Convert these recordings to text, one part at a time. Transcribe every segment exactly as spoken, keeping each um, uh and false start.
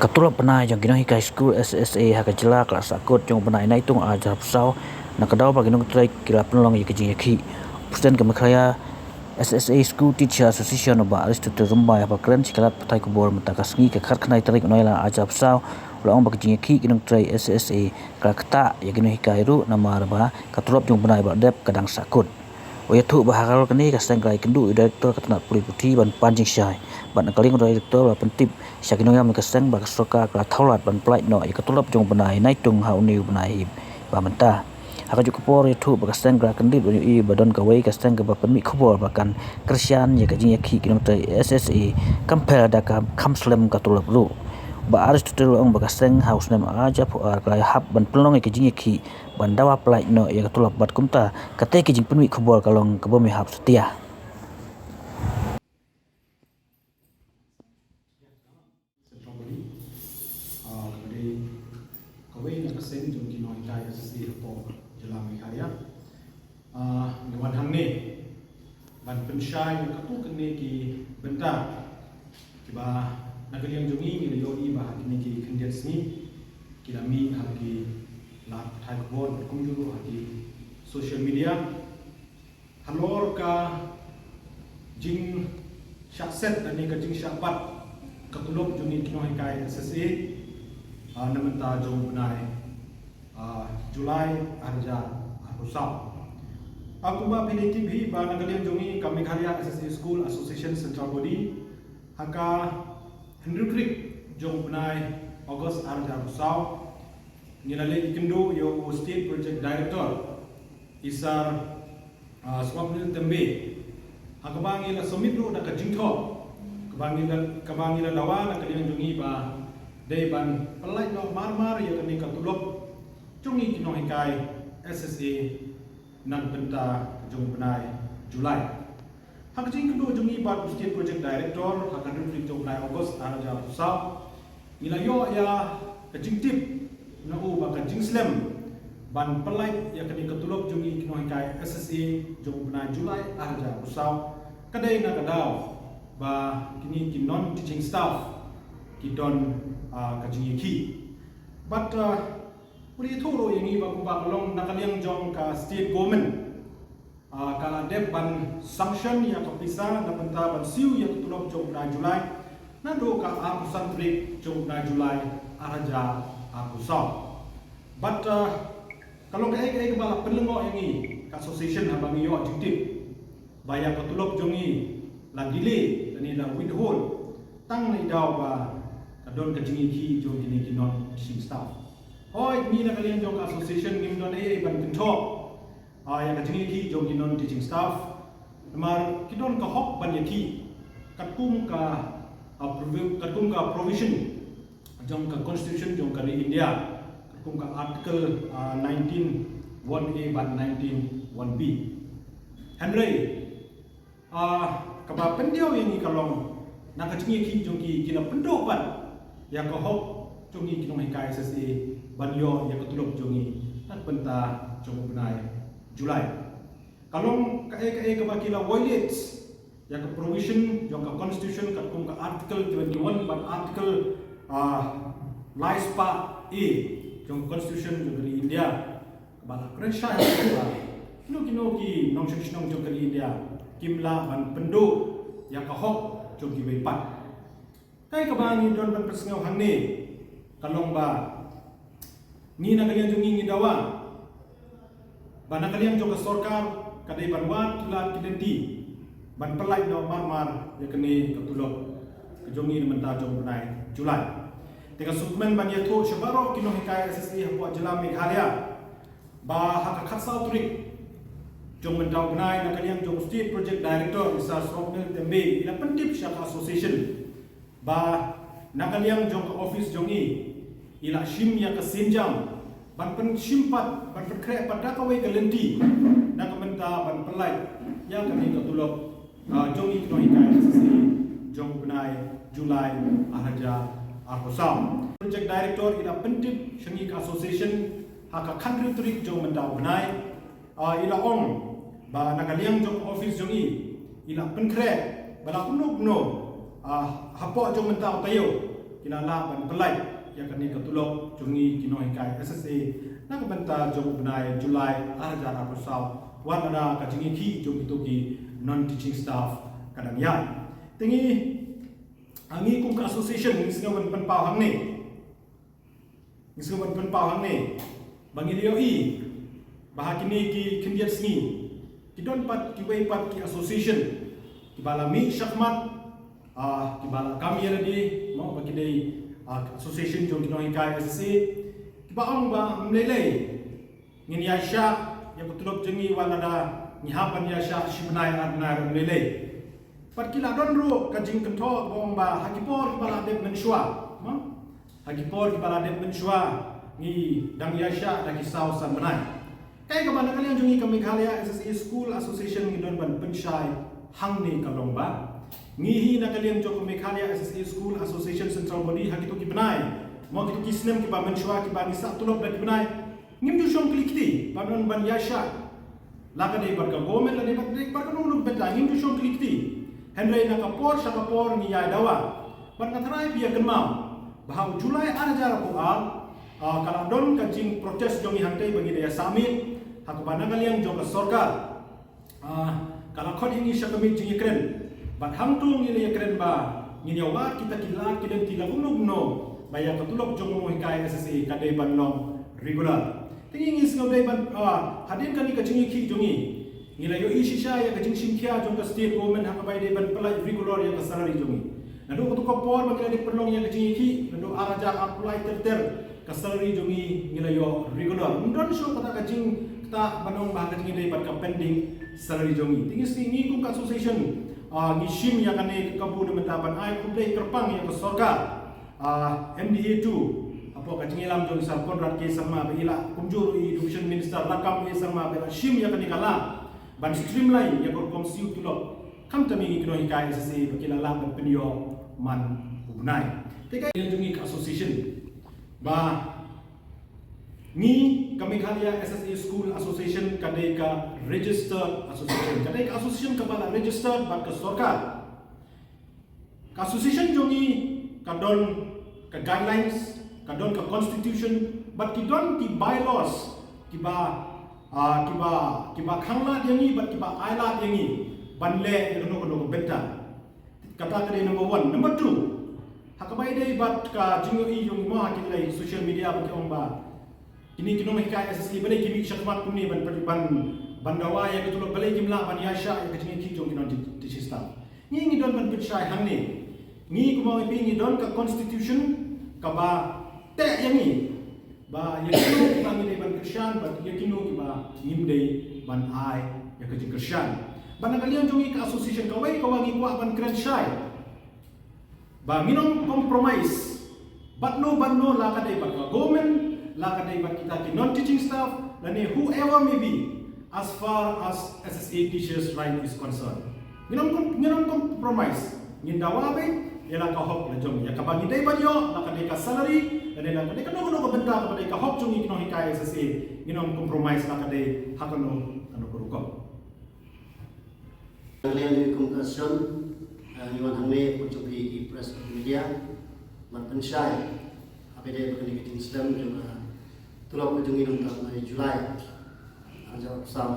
Ka tulop bnai jong ki nonghikai skul S S A ha ka jylla ka la sahkut jong u bnai Naitung ar hajar arphew saw, na ka daw ba ki nongtrei ki la pynlong ïa ka jingïakhih. President ka Meghalaya S S A School Teacher Association, u Bah Aristotle Rymbai, haba kren sha ki lad pathai khubor mynta ka sngi ka khatkhyndai tarik u Nailar ar hajar arphew saw, u la ong ba ka jingïakhih ki nongtrei S S A ka la ktah ïa ki nonghikai ruh namar ba ka tulop jong u bnai ba la dep ka dang sahkut. U ïathuh ba halor kane ka seng ka la ïakynduh ïa u Director ka tnad pule puthi ban pan jingshai. Bad na ka liang u Director u la pyntip sha ki nongïalam ka seng ba ka sorkar ka la thaw lad ban pyllait noh ïa ka tulop jong u bnai Naitung ha une u bnai hi ba mynta. Ha kajuh ka por u ïathuh ba ka seng ka la kyndit ban ïohi ba don kawei ka seng kaba pynmih khubor ba kan kyrshan ïa ka jingïakhih ki nongtrei S S A, kam pher da ka kham slem ka tulop ruh. Bah Aristotle u la ong ba ka seng ha u snem ar hajar arphew ar ka la ïahap ban pynlong ïa ka jingïakhih ban dawa pyllait noh ïa ka tulop bad kumta kata ka jingpynmih khubor ka long kaba ym ïahap satia. Central Body, ah, kaba dei kawei na ka seng jong ki nonghikai S S A hapoh jylla Meghalaya. Ah, ngi wan hangne ban pynshai ïa katto katne ki bynta kiba na ka liang jong ngi ngi la ïohi ba ha kine ki khyndiat sngi ki la mih ha ki lad pathai khubor bad kumjuh ruh ha ki social media halor ka jingshah set lane ka jingshah bat ka tulop jong ngi ki nonghikai S S A, ah, na mynta jong u bnai, ah, July ar hajar arphew saw. Ah, kumba phi dei tip hi ba na ka liang jong ngi ka Meghalaya S S A School Association Central Body, ha ka hynriew tarik jong u bnai August ar hajar arphew saw, ngi la leit ïakynduh ïa u State Project Director, i Sir, ah, Swapnil Tembe. Ha kaba ngi la submit ruh da ka jingthoh kaba ngi la, kaba ngi la dawa na ka liang jong ngi ba dei ban pyllait noh marmar ïa kane ka tulop jong ngi ki nonghikai S S A na ka bynta jong u bnai July. Ha ka jingïakynduh jong ngi bad u State Project Director ha ka hynriew tarik jong u bnai August ar hajar arphew saw, ngi la ïoh ïa ka jingtip na u ba ka jingslem ban pyllait ïa kane ka tulop jong ngi ki nonghikai S S A jong u bnai July ar hajar arphew saw ka dei na ka daw ba kine ki non teaching staff ki don, ah, ka jingïakhih. Bad, ah, u la ïathuh ruh ïa ngi ba kumba ka long na ka liang jong ka state government, ah, ka la dep ban sanction ïa ka pisa na bynta ban siew ïa ka tulop jong u bnai July naduh ka arphew san tarik jong u bnai July ar hajar arphew saw. Bad, ah, ka long kaei kaei kaba la pynlyngngoh ïa ngi ka association haba ngi ïoh jingtip ba ïa ka tulop jong ngi la delay lane la withhold tang na i daw ba ka don ka jingïakhih jong kine ki non teaching staff. Hooid, ngi na ka liang jong ka association ngim don ei ei ban kynthoh, ah, ïa ka jingïakhih jong ki non teaching staff. Namar ki don ka hok ban ïakhih katkum ka, ah, provi-, katkum ka provision jong ka constitution jong ka ri India, katkum ka article, ah, nineteen one A bad nineteen one B. Hynrei, ah, kaba pyndiaw ïa ngi ka long na ka jingïakhih jong ki, ki la pynduh pat ïa ka hok jong ngi ki nonghikai S S A ban ïoh ïa ka tulop jong ngi na ka bynta jong u bnai July. Ka long kaei kaei kaba ki la violate ïa ka provision jong ka constitution katkum ka article twenty-one bad article, ah, lai spah A jong ka constitution jong ka ri India. Kaba la kren shai ha ka, kino kino ki nongshong shnong jong ka ri India kim lah ban pynduh ïa ka hok jong kiwei pat. Kaei kaba ngi don ban pynsngew hangne ka long ba ngi na ka liang jong ngi ngi dawa ba na ka liang jong ka sorkar ka dei ban wad ki lad ki lynti ban pyllait noh marmar ïa kane ka tulop ka jong ngi na mynta jong u bnai July. Te nga sngewkmen ban ïathuh sha baroh ki nonghikai S S A hapoh jylla Meghalaya ba ha ka khatsaw tarik jong mynta u bnai na ka liang jong u State Project Director Mister Swapnil Tembe i la pyntip sha ka association ba na ka liang jong ka office jong i i la shim ïa ka sienjam ban pynshim pat, ban pynkhreh pat da kawei ka lynti na ka bynta ban pyllait ïa kane ka tulop, ah, jong ngi ki nonghikai S S A jong u bnai July ar hajar arphew saw. Project Director i la pyntip sha ngi ka association ha ka khathynriew tarik jong mynta u bnai. Ah, i la ong ba na ka liang jong ka office jong i i la pynkhreh ba la kumno kumno, ah, hapoh jong mynta u taïew Ki la lah ban pynlait ïa kane ka tulop jong ngi ki nonghikai S S A na ka bynta jong u bnai July ar hajar arphew saw, wat lada ka jingïakhih jong kito ki non teaching staff ka dang ïaid. Te ngi, ha ngi kum ka association ngi sngew ban pynpaw hangne. Ngi sngew ban pynpaw hangne ba ngi la ïohi ba ha kine ki khyndiat sngi ki don pat kiwei pat ki association kiba la mih shakhmat, ah, kiba la kam ïa lade, mo, ba ki dei, ah, association jong ki nonghikai S S A, kiba ong ba ym lei lei ngin ïaishah ïa ka tulop jong ngi wat lada ngi hap ban ïaishah shi bnai ar bnai, ym lei lei. Pat ki la don ruh ka jingkynthoh ba ong ba ha ki por kiba la dep mynshuwa, mo, ha ki por kiba la dep mynshuwa ngi dang ïaishah da ki saw san bnai. Kaei kaba na ka liang jong ngi ka Meghalaya S S A School Association ngi don ban pynshai hangne ka long ba ngi hi na ka liang jong ka Meghalaya S S A School Association Central Body ha kito ki bnai, mo, kito ki snem kiba mynshuwa kiba ngi sah tulop da ki bnai, ngim ju shong kli kti ban wan ban ïaishah. La ka dei bad ka government, la dei bad, dei bad kano kano ka bynta, ngim ju shong kli kti. Hynrei na ka por sha ka por ngi ïa dawa. Bad nga tharai phi ïa kynmaw ba ha u July ar hajar arphew ar, ah, ka la don ka jingprotest jong ngi hangtei ba ngi da ïa submit ha kaba na ka liang jong ka sorkar, ah, ka la khot ïa ngi sha ka miet jingïakren. Bad hangto ngi la ïakren ba ngin ïa wad kita ki lad ki lynti la kumno kumno ba ïa ka tulop jong u nonghikai S S A ka dei ban long regular. Te ngi, ngi sngew dei ban, ah, hadien kane ka jingïakhih jong ngi, ngi la ïohi shisha ïa ka jingshim khia jong ka state government ha kaba ïadei ban pynlait regular ïa ka salary jong ngi. Naduh kato ka por ba ngi la dep pynlong ïa ka jingïakhih, naduh ar hajar arphew lai ter ter, ka salary jong ngi ngi la ïoh regular. Ym don shuh kata ka jingktah ban ong ba ka jingïadei bad ka pending salary jong ngi. Te ngi sngew, ngi kum ka association, ah, ngi shim ïa kane ka kabu na bynta ban ai khublei kyrpang ïa ka sorkar, ah, M D A two, hapoh ka jingïalam jong i Sir Conrad K Sangma, ba i la kumjuh ruh i Education Minister Lachlan K Sangma, ba i la shim ïa kane ka law ban streamline ïa ka rukom siew tulop. Khamtam ïa ngi ki nonghikai S S A ba ki la lah ban pynïoh man u bnai. Te ka ïa jong ngi ka association ba ngi ka Meghalaya S S A School Association ka dei ka registered association. Ka dei ka association kaba la registered bad ka sorkar. Ka association jong ngi ka don ka guidelines, ka don ka constitution, bad ki don ki bylaws kiba, ah, kiba, kiba khanglad ïa ngi bad kiba ailad ïa ngi ban leh ïa kano kano ka bynta. Kata ka dei number one. Number two, ha kaba ïadei bad ka jingïohi jong ngi mo ha ki lei social media ba ki ong ba kine ki nonghikai S S A balei ki mih shakhmat kumne ban, ban, ban dawa ïa ka tulop, balei kim lah ban ïaishah ïa ka jingïakhih jong ki non teaching staff. Ngi, ngi don ban pynshai hangne. Ngi kum u M P ngi don ka constitution kaba teh ïa ngi ba ïa kino kiba ngi dei ban kyrshan bad ïa kino kiba ngim dei ban ai ïa ka jingkyrshan. Bad na ka liang jong ngi ka association kawei kaba ngi kwah ban kren shai ba ngin ym compromise bad no bad no, la ka dei bad ka government, la ka dei bad kita ki non teaching staff, lane whoever may be, as far as S S A teachers right is concerned. Ngin ym com-, ngin ym compromise, ngin dawa beit ïa la ka hok la jong ngi, ïa kaba ngi dei ban ïoh, la ka dei ka salary, lane la ka dei kano kano ka bynta kaba dei ka hok jong ngi ki nonghikai S S A, ngin ym compromise la ka dei ha kano kano ka rukom. Ngi kum ka association, eh, ngi wan hangne pynjop ïa ki press media ban pynshai ha kaba ïadei bad kane ka jingslem jong ka tulop ka jong ngi na u bnai mynta July ar hajar arphew saw.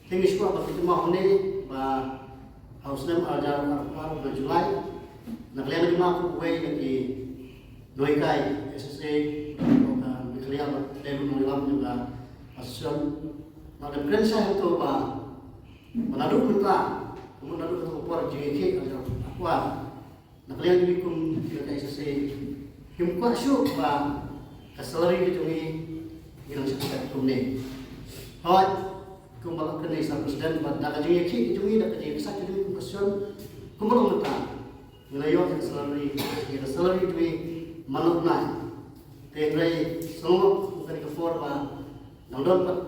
Te ngi sngewbha ban kynmaw hangne ba ha u snem ar hajar arphew ar u bnai July, na ka liang jong nga kum uwei na ki nonghikai S S A ka Meghalaya bad ka nongïalam jong ka association, nga dang kren shai hangto ba ba naduh mynta, kumno naduh kato ka por jingïakhih ar hajar arphew ar, na ka liang jong ngi kum ki nonghikai S S A, ngim kwah shuh ba ka salary ka jong ngi ngi nang shah set kumne. Hooid, kumba la kren i Sir President, ba da ka jingïakhih ka jong ngi, da ka jingïakhih ka jong ngi kum ka association, kumba long mynta, ngi la ïoh ïa ka salary, ïa ka salary jong ngi man la u bnai. Te hynrei sngewbha kum kane ka por ba dang don pat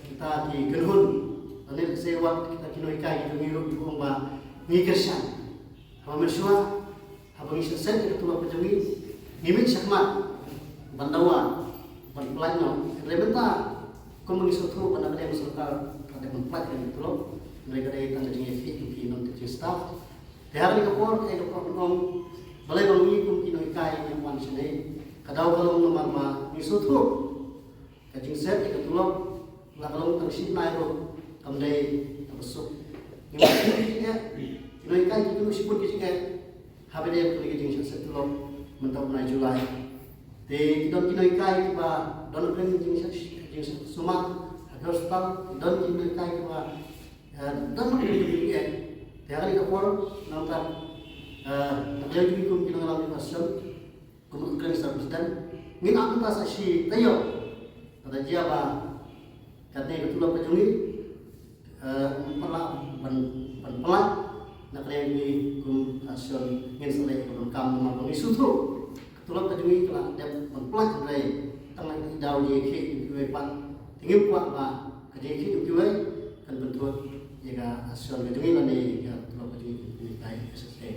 kita ki kynhun, lane lehse wat kita ki nonghikai ki jong ngi ruh ki ong ba ngi kyrshan. Haba mynshuwa, haba ngi shah send ïa ka tulop ka jong ngi, ngi mih shakhmat ban dawa ban pynlait noh. Hynrei mynta kumba ngi sngewthuh ba na ka liang ka sorkar ka dei ban pynlait ïa ka tulop, hynrei ka dei tang ka jingïakhih jong ki non teaching staff. Te ha kane ka por, kaei kaba nga kwah ban ong, Balei ba ngi kum ki nonghikai ngi wan shane? Ka daw ka long namar ba ngi sngewthuh ka jingset ïa ka tulop la ka long tang shi bnai ruh kam dei kaba suk. Ngi wan ki jingeh, ki nonghikai ki kynnoh shibun ki jingeh haba ïadei bad ka jingshah set tulop mynta u bnai July. Te ki don ki nonghikai kiba don ka jingshah, jingshah sumar ha ka hospital, ki don ki nonghikai kiba, eh, don ka jingeh. Te ha kane ka por nangta, eh, na ka liang jong ngi kum ki nongïalam jong ka association, kum u kren sa president, ngin ap mynta sa shi taïew. Kata jia ba katne ka tulop ka jong ngi, eh, ban pynlah, ban, ban pynlah na ka liang jong ngi kum ka association ngin sa leh ka donkam namar ba ngi sngewthuh ka tulop ka jong ngi ka la dep ban pynlah hynrei tang la ki daw jingkhih jong kiwei pat. Te ngim kwah ba ka jingkhih jong kiwei kan pynthut ïa ka association ka jong ngi lane ïa ka tulop ka jong ngi kum ki nonghikai S S A.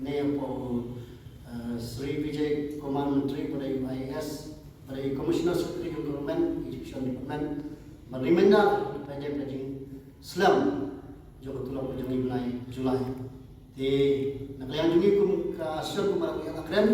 Ne hapoh u, eh, Shri Vijay Kumar Mantri, uba dei u I A S, uba dei Commissioner Secretary jong Government, Education Department, ban reminder, ban pynjah ka jingslem jong ka tulop ka jong ngi bnai July. Te na ka liang jong ngi kum ka association kumba la kren,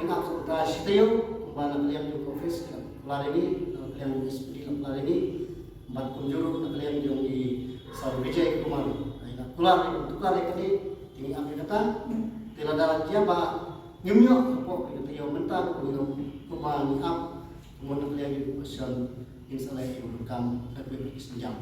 ngin ap sa shi taïew, kumba na ka liang jong ka office la kular ïa ngi, na ka liang jong S P D la kular ïa ngi, bad kumjuh ruh na ka liang jong i Sir Vijay Kumar, ai la kular, tuklar ïa kane, te ngi ap ïa kata. Te lada la jia ba ngim ïoh hapoh ka taïew mynta, kumba ngi ap, kumba na ka liang jong ka association ngin sa leh ïa ka donkam da kawei ka jingsienjam.